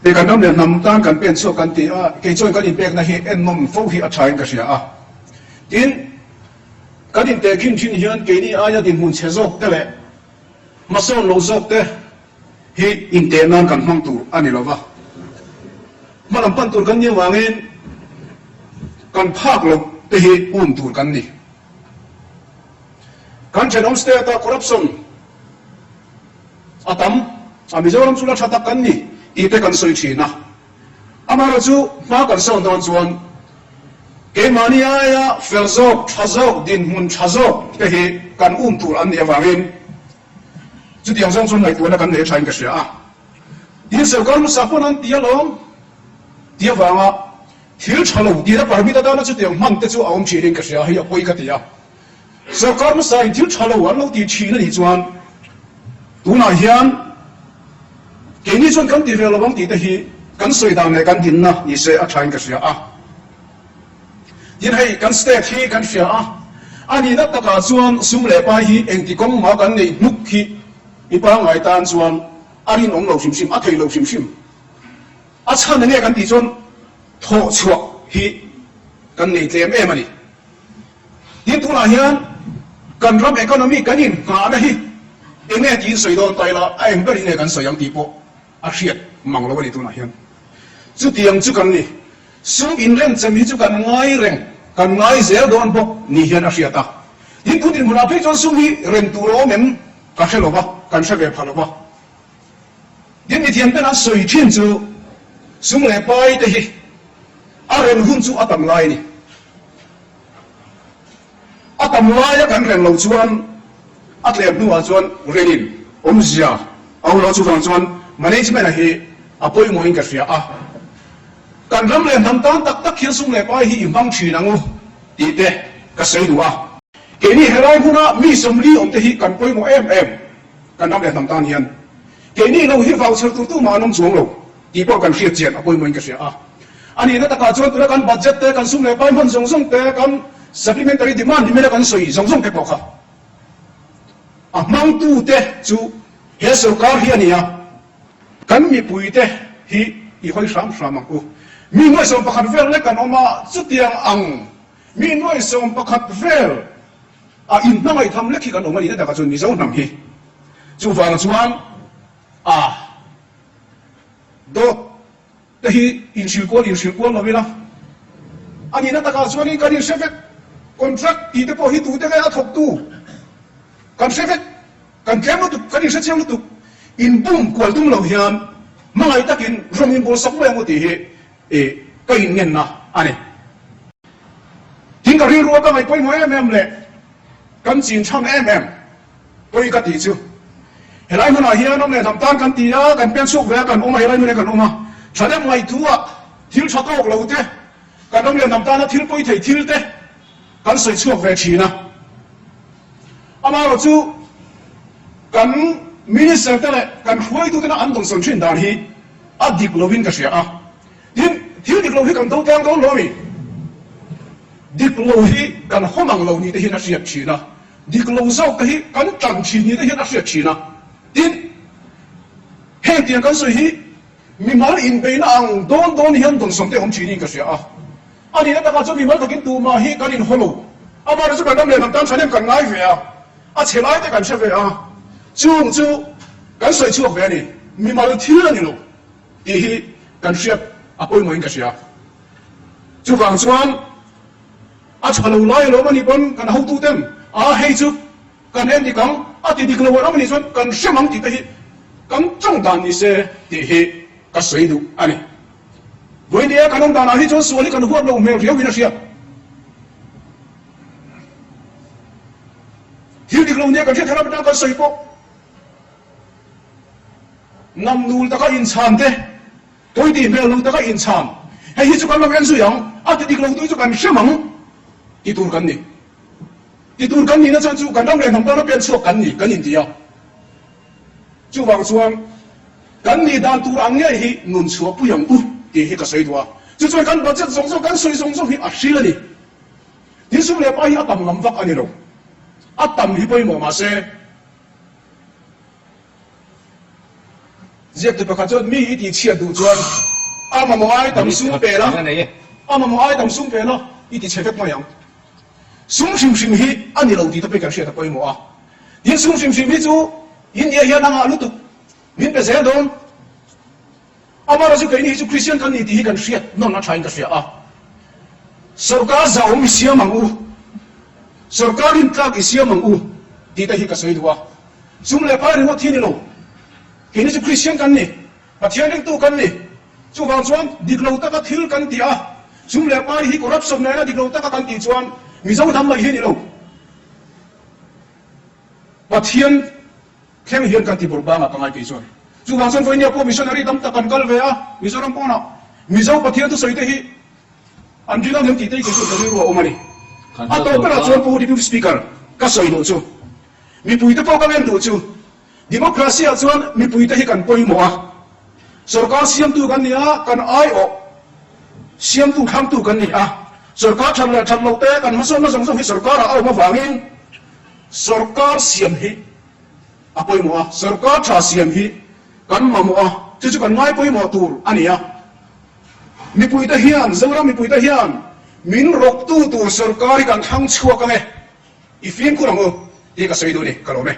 Hei kan ram leh hnam tan kan pen chhuak kan ti a, kei chuan kan inpekna hi ennawm fo hi a thain ka hria a. Tin, kan intehkhin thin hian keini aia dinhmun chhe zawk te leh hmasawn lo zawk te hi inteh nan kan hmang tur a ni lo va. Hma lam pan tur kan nih avangin kan phak loh te hi um tur kan ni. Kan thenawm state a corruption a tam a, Mizoram chu la tha tak kan ni tih te kan sawi thin a. Amaherawhchu hma kan sawn dawn chuan keimahni aia fel zawk, tha zawk, dinhmun tha zawk te hi kan um tur an nih avangin chutiang zawng chuan ngaihtuahna kan nei thain ka hria a. Tin, sorkar hmasa pawn an ti alawm tih avanga thil tha lo tihna permit atana chutiang hman te chu a awm thinin ka hria, hei a pawi ka ti a. Sorkar hmasa in thil tha lo an lo ti thin a nih chuan tunah hian keini chuan kan ti ve lo ang tih te hi kan sawi dan leh kan dinna ni se a thain ka hria a. Tin hei kan state hi kan hria a, a nihna takah chuan sum leh pai hi engti kawng mah kan neih hnuk hi mi pangngai tan chuan a rinawm lo hrim hrim, a thei lo hrim hrim. A chhan enge kan tih chuan thawh chhuah hi kan nei tlem em a ni. Tin tunah hian kan ram economy kan inngahna hi enge tiin sawi dawn ta ila a eng ber hi nge kan sawi ang tih pawh a hriat mang lo a ni tunah hian. Chutiang chu kan ni. Sum inrenchem hi chu kan ngai reng, kan ngai zel dawn bawk ni hian a hriat a. Tin tun dinhmunah phei chuan sum hi rem tur a awm em ka hre lo va, kan hre ve pha lo va. Tin mithiam ten an sawi thin chu sum leh pai te hi a rem hun chu a tam lai a ni. A tam laia kan reng loh chuan a tlem hnuah chuan renin awmzia a awm lo. Chuvang chuan management-a hi a pawimawhin ka hria a, kan ram leh hnam tan tak tak hian sum leh pai hi i hmang thin ang u tih te ka sawi duh a. Keini helai hmuna mi 40 awmte hi kan pawimawh em em kan ram leh hnam tan hian. Keini lo hi vauchher tur tumah an awm chuang lo. Tih pawh kan hriat chian a pawimawhin ka hria a. A nihna takah chuan tuna kan budget te, kan sum leh pai hman zawng zawng te, kan supplementary demand ni mela kan sawi zawng zawng te pawh kha a hmangtu te chu he sorkar hi a ni a. Kan mipui te hi i hawi hram hram ang u. Mi nuai 11 vel lek kan awm a, chutiang ang mi nuai 11 vel a inhmangaih tham lek hi kan awm a nihna takah chuan Mizo hnam hi chuvang chuan a Dawt te hi inhrilh kual inhrilh kual lo ila, a nihna takah chuanin kan inhre vek, contract tih te pawh hi tute nge a thawktu kan hre vek, kan tlem lutuk, kan inhre chiang lutuk, inbum kual tum lo hian hmangaih takin rawng inbawl sak mai ang u tih hi ka inngenna a ni. Tin ka rilru a ka ngaih pawimawh em em leh kan chin chhan em em. Pawi ka tih chu helai hmunah hian awm leh hnam tan kan ti a, kan pen chhuak ve a, kan awm a, helai hmunah hian kan awm a, thahnem ngaihtuah thil tha tawk lo te, kan awm leh hnam tana thil pawi thei thil te kan sawi chhuak ve thin a. Amaherawh chu kan Minister te leh kan hruaitu tena an dawnsawn thin dan hi a dik lovin ka hria a. Tin, thil dik lo hi kan do tlang dawn lo a ni. Dik lo hi kan hawm ang lo ni te hian a hriat thin a. Dik lo zawk te hi kan tan thin ni te hian a hriat thin a. Tin, heng tiang kan sawi hi mimal inbeihna ang dawn dawn hian dawnsawm te awm thin in ka hria a. A nihna takah chuan mimal takin tumah hi kan inhaw lo. Amaherawhchu chu kan ram leh hnam tan thahnem kan ngai ve a, a chhe lai te kan hre ve a, chung chu kan sawi chhuak ve a ni. Mimal thil a ni lo tih hi kan hriat a pawimawh in ka hria. Chuvang chuan. A tha lo lai alawm a nih pawn kan hotu ten a hei chu kan en dik ang, a ti dik lo alawm a nih chuan kan hrem ang tih te hi kan tawng dan ni se tih hi ka sawi duh a ni. Vawinia kan awm danah hi chuan sual hi kan huat lo hmel riau in a hriat. Thil dik lo nia kan hriat theih ram atang kan sawi pawh ngam nul taka inchhan te Pawi tih hmel lo taka inchhan, hei hi chu kan lo en zui ang, a ti dik lo tu chu kan hrem ang ti tur kan ni. Ti tur kan nihna chuan chu kan ram leh hnam tana pian chhuak kan ni kan inti a. Chuvang chuan kan nih dan tur ang ngei hi nun chhuah pui ang u tih hi ka sawi duh a. Chu chuan kan budget zawng zawng kan sawi zawng zawng hi a hril a ni. Tin sum leh pa hi a tam lam vak a ni lo. A tam hi pawimawh mahse. Ziaktu pakhat chuan mi i tihchhiat duh chuan a mamawh ai tam sum pe la, a mamawh ai tam sum pe la, i tichhe vek mai ang. Sum hrim hrim hi a ni lo tih te pawh kan hriat a pawimawh a. Tin, sum hrim hrim hi chu India hian a ngah lutuk, min pe zel dawn. Amaherawhchu keini hi chu Kristian kan ni tih hi kan hriat nawn a thain ka hria a. Sorkar zahawm i siam ang u, sorkar rintlak i siam ang u tih te hi ka sawi duh a. Sum leh pai ringawt hi a ni lo. Keini chu Kristian kan ni, Pathian ringtu kan ni. Chuvang chuan dik lo taka thil kan tih a, sum leh pai hi corruption nena dik lo taka kan tih chuan Mizo hnam mai hi a ni lo. Pathian thleng hian kan ti bawrh bangah ka ngai kei chuan. Chuvang chuan vawinia pawh missionary tam tak kan kal ve a, Mizoram pawnah Mizo Pathian thusawi te hi an ring ang em tih te hi kei chuan ka rilru a awm a ni. A tawp berah chuan Pu Deputy Speaker ka sawi duh chu, mipuite pawh ka ngen duh chu, Democracy ah chuan mipuite hi kan pawimawh a, sorkar siamtu kan ni a, kan aiawh siamtu thlangtu kan ni a, sorkar that leh that loh te kan hmasawnna zawng zawng hi sorkar ah a awm avangin sorkar siam hi a pawimawh a, sorkar tha siam hi kan mamawh a, chu chu kan ngai pawimawh tur a ni a. Mipuite hian, Zoram mipuite hian min rawktu tur sorkar hi kan thlang chhuak ang e, i fimkhur ang u tih ka sawi duh a ni, ka lawm e.